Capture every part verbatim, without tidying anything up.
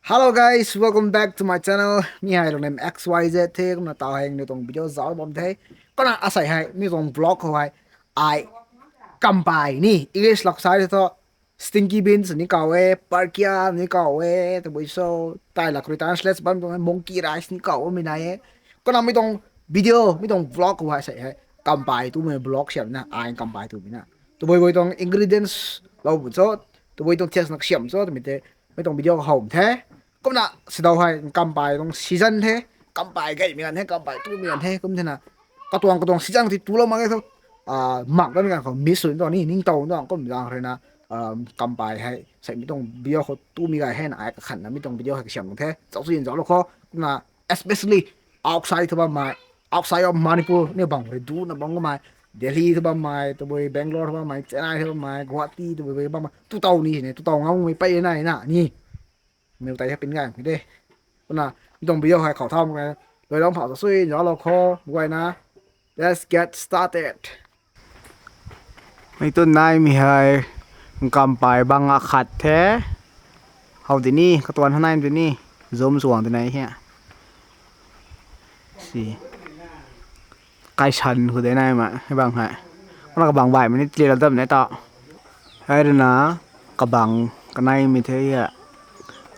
Hello guys, welcome back to my channel. Mi hei lungnem X Y Z the, kumna tau hei ni tuang video zauc bam the. Kumna asei hei mi tuang vlog khou hei ai kampai ni English lak sai the tho, stinky beans ni kaw e, parkia ni kaw e, tabui cho, tai lak rui translate bam tuang monkey rice ni kaw mi nai e. Kumna mi tuang video, mi tuang vlog khou hei sei hei kampai tumei vlog siam na, ai kampai tumei na. Tabui bui tuang ingredients lou bu cho, tabui tuang taste nak siam cho, tabui te mi tuang video khou howm the. Kumna sidau hei kampai tuang season the, kampai gaymei ganv the, kampai tumei ganv the, kum the na. Katuang katuang season ti tulou mak e tho. Ah, mak tamei ganv khou miss sw tuang ni, ningtow tuang kum zang rui na, um, kampai hei sei mi tuang video khou tumei gay hei na ai kakhan na mi tuang video hei kasiam tuang the. Zauc sw in zauc lou kho. Kumna especially outside thu bammei, outside of Manipur ni bang rui du na bang kamei, Delhi thu bammei, tabui Bangalore thu bammei, Chennai thu bammei, Guwahati tabui bammei, tu tau ni ne, tu tau ngammei pei na na ni. Meu tai hapin gay mi de. Kumna mi tuang video hei khou tham khe. Lui lou phau ta sw in zauc lou kho, guay na. Let's get started. Mei tu naimei hei kampai bang akhat the. How di ni, katuan how nai di ni. Zoom suang di nai he. Si. Kaisan khou de nai ma, hei bang hei. Kumna kabang baihmei ni tile la dam ne ta. Hei rui na kabang kanaimei the ya.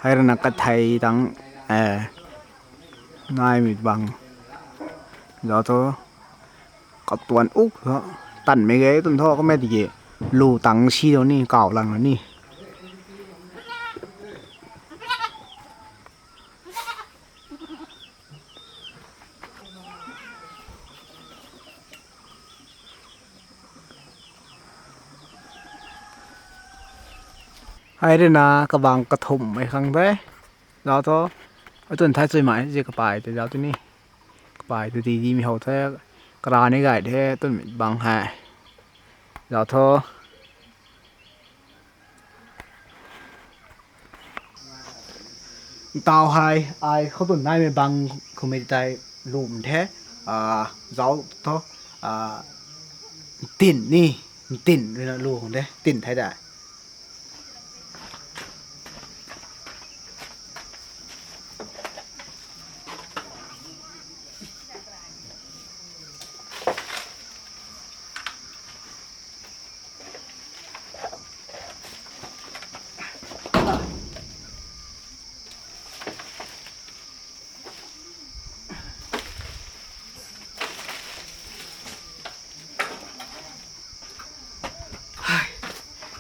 Hei rui na kathei tang, eh, naimei bang. Zauc tho. Katuan uk tho. Tanmei ge tun tho kamei tiki. Lu tang si tho ni, kaw lang ni. Hei rui na kabang kathumhmei khang the. Zauc tho. Atun thai chuimei zi kapai tei zauc tu ni. Kapai tei di dimei how the. Kara ni gay the, tunmei bang hei. Zauc tho. Tau hei, ai khou tun naimei bang khoumei tei lum the, ah, zauc tho, ah, tin ni, tin rui na lu khang the, tin thei de.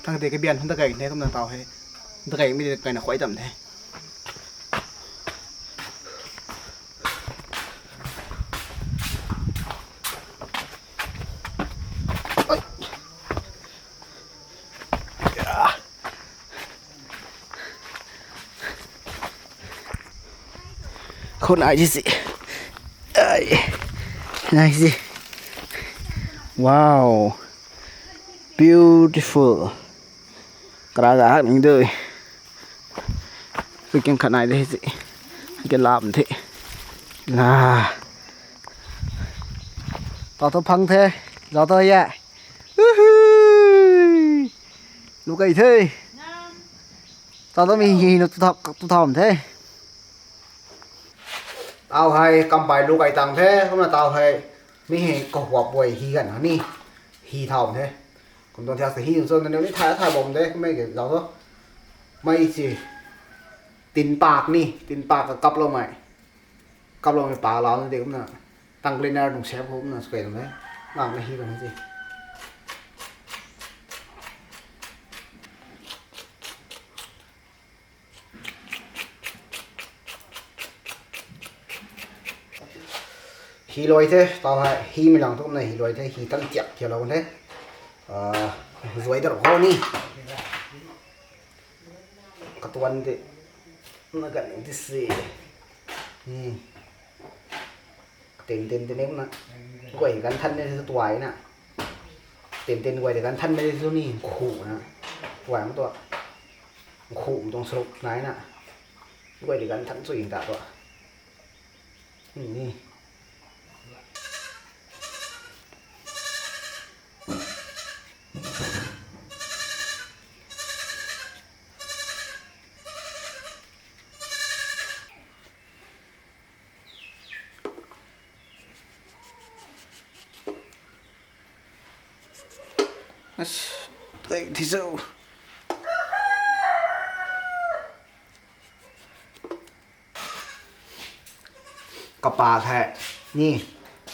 Thang tei kabian hwn ta kai ne, kumna tau hei. Ta kai mi tei kai na khuay tam the. Khou nai si si. Ai. Nai si. Wow. Beautiful. Kara ga hak ning dui. Tui kiang khat nai de si. Ke lam the. Na. Tau tho phang the. Zauc tho ya. Uhuy. Lu kai the. Tau tho mi hi hi na tu thau, tu thau the. Tau hei kampai lu kai tang the, kumna tau hei mi hei kahuap buay hi gan ni, hi thau the. Kum tuang thiak sa hi so na ni thai thai bam de, kumna ke zauc tho. Mei si tin pak ni, tin pak ka kap lou mei. Kap lou mei pak lau na de kumna. Tongue cleaner nung sap khou kumna square nung de. Ngang na hi bam si. Hi luai the, tau hei, hi mi lang tu kumna hi luai the, hi tang tiak kia lou the. Ah, zuay dar khou ni. Katuan de. Na gan di si. Hmm. Tin tin tin na. Guay gan than ne tu tuay na. Tin tin guay de gan than ne tu ni khu na. Tuay ma tu. Khu tuang saruk nai na. Guay de gan than chui ta tu. Hmm. As, tei thi cho. Kapa the ni,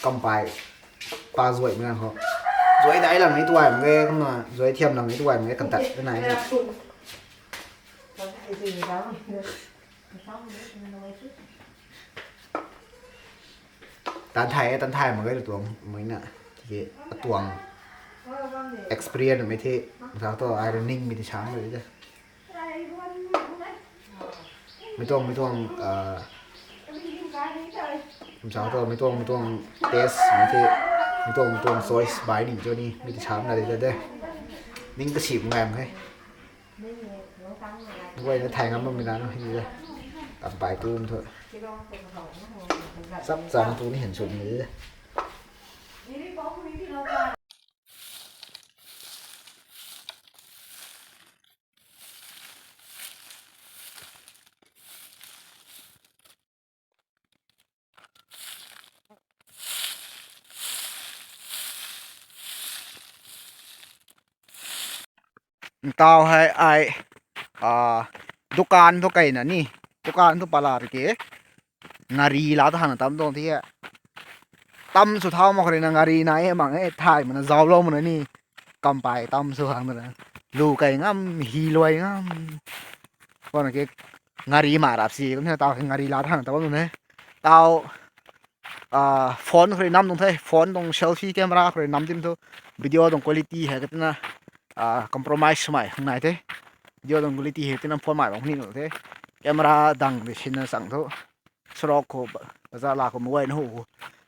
kampai pa zuai mei ho. Zuai dai lang ni tuai mei, kumna zuai thiam lang ni tuai mei, kan tat na ni. Tan thay, tan thay mak ge tuang mei na. Tiki atuang experience mei the, sa to ai ning mei ti sang mei de. Mei tuang, mei tuang, ah, sa to mei tuang, mei tuang test mei the, mei tuang, mei tuang choice bai ning cho ni mei ti sang na de de. Ning kasi mei ngai mei. Guay na thay ngam bam mei na no hi de. Kampai tu thu. Chap chang tu ni hin sum ni de. Ntau hei ai, ah, dukan thu kei na ni. Dukan thu pala rike. Ngari la ta hana tam tuang thi e. Tam sw thau mak khou rui na ngari nai e mang e, thay mana zauclou mana ni. Kampai tam sw hang na. Lu kei ngam, hi luai ngam. Kona ke ngari ma rap si, kum the tau ngari la ta hana tam tuang the. Tau, ah, phone khou rui nam tuang the, phone tuang selfie camera khou rui nam tim thu, video tuang quality hei katina, ah, compromise swmei hang nai the. Video tuang quality hei tina phone mai bang ni tuang the. Camera dang de sinna chang thu. Sarok khou, ba-, bazar la khou mobile na hu khou.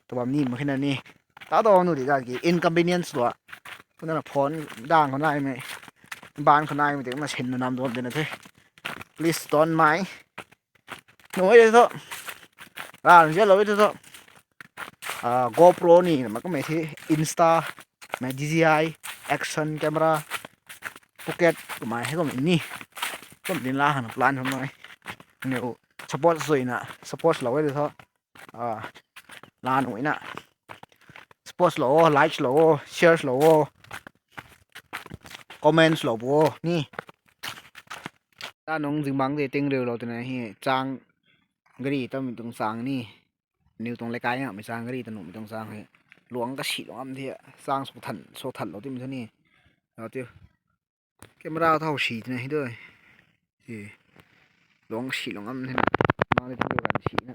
Tabam ni mak khe na ni. Ta do nu di da ki inconvenience lua. Kumna phone dang khou nai mei. Ban khou nai mei ti kumna sin nam do de na the. Please don't mind. Nui e thu. Ra nzianlou e thu. Ah, GoPro ni na mak kamei the Insta, mei D J I, action camera, Phuket kamei hei kamei ni. Kum din la hana plan khou mei. Niu support zui na, support lou e thu. Ah, la nui na. Support lou o, likes lou o, shares lou o, comments lou bo ni. Ta nung zingbangc de ting riu lou twna hi chang gari tamei tuang chang ni. Niu tuang leikai ngam mei chang gari ta nuhmei tuang chang hei. Luang kasi lou ngam the, chang sw than, sw than lou timei thu ni. Lou tiu. Camera thau si twna hi doi. Hi. Luang si lou ngam the. Nang ni tu gan si na.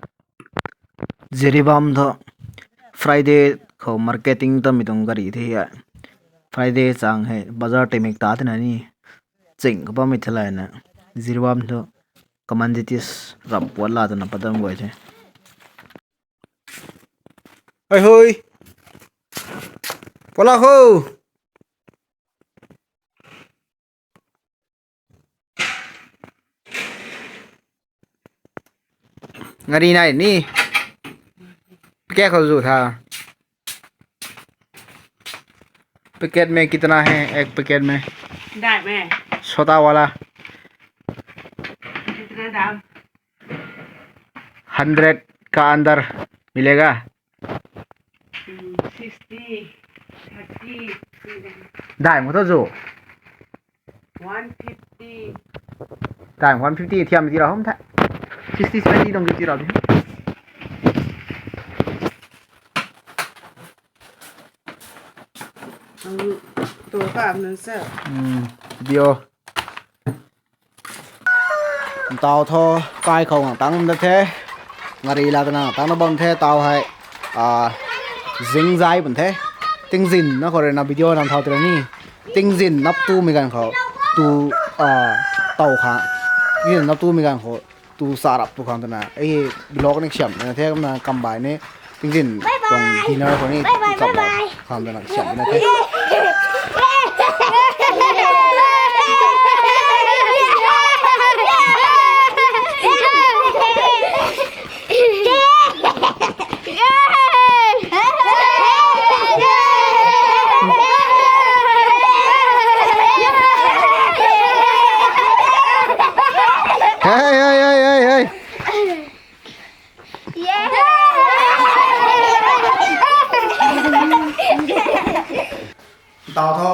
Jiribam thu Friday khou marketing tamei tuang gari the hei. Friday chang hei bazar timik ta tina ni. Ching khou bammei the lai na. Jiribam thu commodities ram puat la twna padam guay the. Hei hui. Puat la khou. Ngari nai ni. Packet khou zu tha. Packet में कितना है, एक पैकेट में? दाल में। छोटा वाला। कितना दाम? हंड्रेड का अंदर मिलेगा। Sixty, thirty. दाल में तो जो। One fifty. दाल one fifty thiam ti rau hum tha. Sixty seventy dong ti rau di. Ang to ka am nang sa. Hmm, dio. Tau tho, kai khou ngang tang dat the. Ngari la twna tang na bam the, tau hei. Ah, zing zai bam the. Tingzin na khou rui na video nam thau tira ni. Tingzin nap tu mei ganv khou. Tu, ah, tau kha. Tingzin nap tu mei ganv khou. Tu sa rap tu khang twna. Ei vlog ni siam na the, kumna kambai ni. Tingzin tuang dinner khou ni. Bye bye, bye bye. Khang twna siam na the. Hey, hey, hey, hey, hey. Tau tho.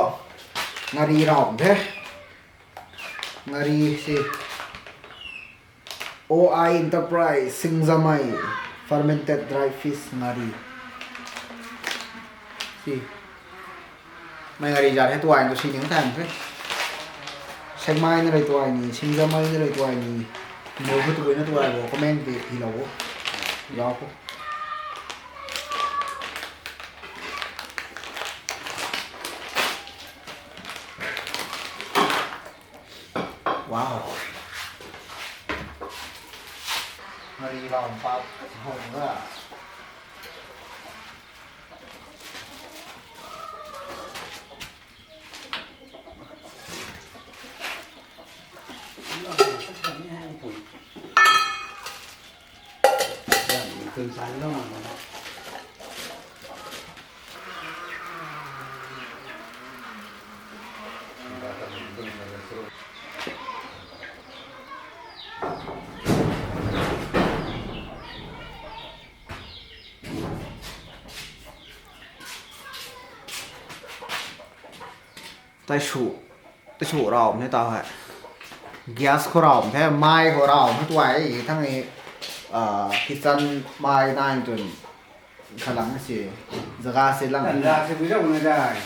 Ngari ram the. Ngari si O I Enterprise, Singjamei, fermented dry fish ngari. Si. Mei ngari zat hei tuai tu si ning than the. Sengmei na rui tuai ni, Singjamei na rui tuai ni. Mo hu tu na tuai bo, comment ti hi lo bo. Lau ko. Wow. Ngari ram pat hong na. Tei su, tei su ram the tau hei. Gas khou ram the, mei khou ram the tuai, thang ni, ah, kitchen mei nai tun khalang si, jaga si lang. Tanda si bui rau na dai.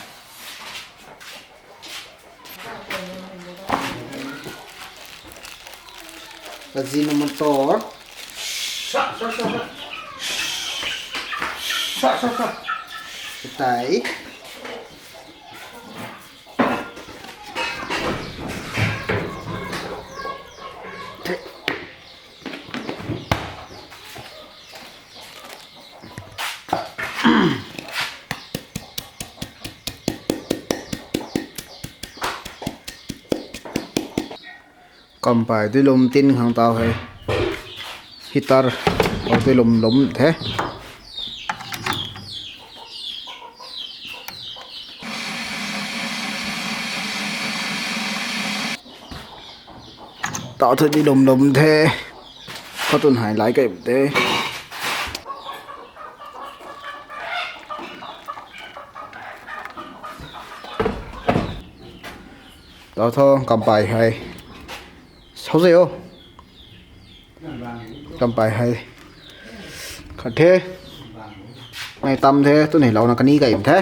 Ajinomoto. Sa, sa, sa, sa. Sa, sa, sa. Tei. Kampei tui lum tin khang tau hei. Heater, o tui lum lum the. Tau thu di lum lum the. Khou tun hei lai kai the. Tau thu kampei hei. Sau zei o. Kampei hei. Khat the. Mei tam the, tun hei lou na kani kai the.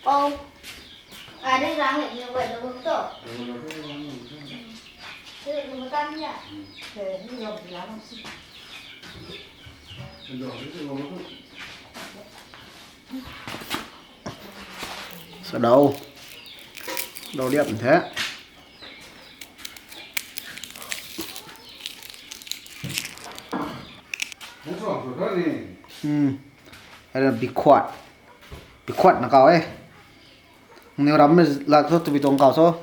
Ô. À, đây là nghệ nhân vậy là bông tô. Thế là bông tam nhỉ? Để nó lồng lá bông xịt. Sa dau. Dau liap the. Hmm. Hei na bikhuat. Bikhuat na kau e. Neu ram mei lak thu tu bi tuang kau so.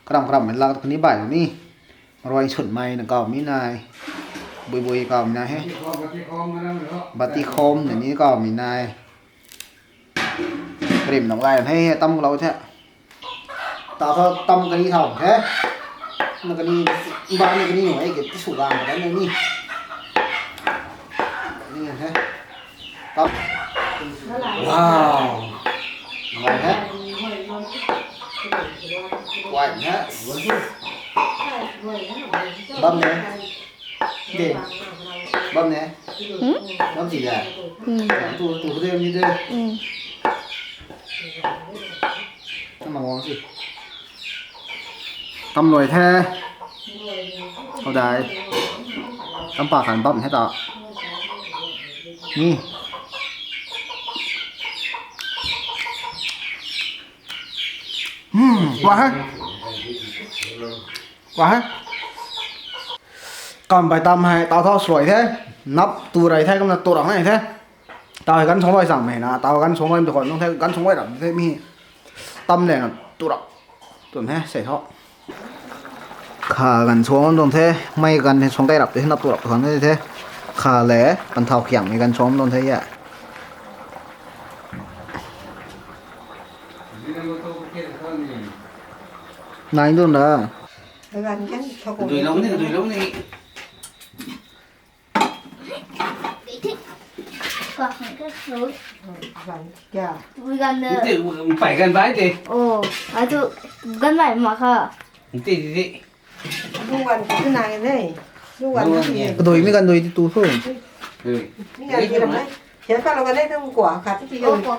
Karam karam mei lak tu kani bai ni. Marui sut mei na kau mi nai. Bui bui kau mi nai he. Bati khom na ni kau mi nai. Rim nong lai he, tam lou the. Ta tho tam kani thau the. Na kani, ba ni kani hei ke tisu gang ka ni. Ni he. Tam. Wow. Ngai he. Wai he. Bam ne. Ding. Bam ne. Hmm? Bam si da. Hmm. Tu, tu, tu, tu, tu. Hmm. Tam mang wang si. Tam lui the. Hou dai. Tam pa kan bam the ta. Ni. Hmm, wa he. Wa he. Kam bai tam hei, tau thau srui the. Nap tu rei the, kumna tu rang nai the. Tau hei gan song rui sang mei na, tau gan song rui tu khon nung the, gan song rui ram the mi. Tam le na tu rap. Tun he, sei tho. Kha gan song dong the, mei gan he song kai rap the, nap tu rap khang the the. Kha le, pan thau khiang mei gan song dong the ya. Nai dun da. Dui lou ni, dui lou ni. Kya? Mpey ganv bai de. Oh, ai tu ganv bai mak kha. Nti di di. Lu ganv tu nang e. Lu ganv tu e. Kadui mi ganv dui di tu thu. Mi ganv di ram e. Hian pa lo ganv e tu kua khat ti. Oh, kua.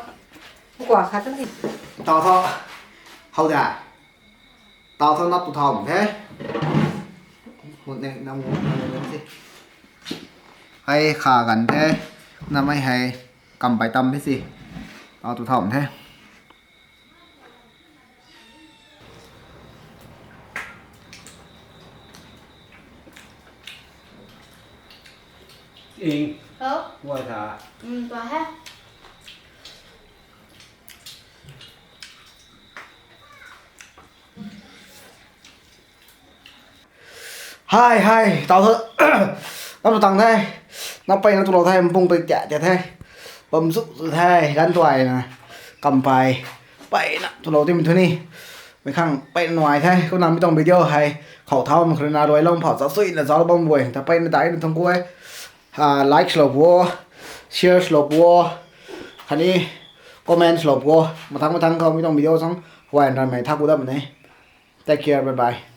Kua khat ti. Tau tho. How da. Tau tho nap tu thau the. Mut ne nang mut nang mut si. Hei kha ganv the. Namei hei kam pai tam the si. Tau tu thau the. Ing. Hop. Ua tha. Um, tua he. Hai hai, tau tho. Nap tu tang the. Nap peyna tulou the, mpung pei tia tia the. Bam zu zu the, ganv tuayna. Kam pei. Peyna tulou tim thu ni. Mei khang peyna nuai the. Kumna mi tuang video hei khou thau mak khou rui na ruailou phau cha suina zauc bam guay ta peyna daina thang ku e. Like lou puo, share lou puo, khatni comment lou puo. Mathang mathang khou mi tuang video sang huay ranmei tha ku dam ne. Take care, bye bye.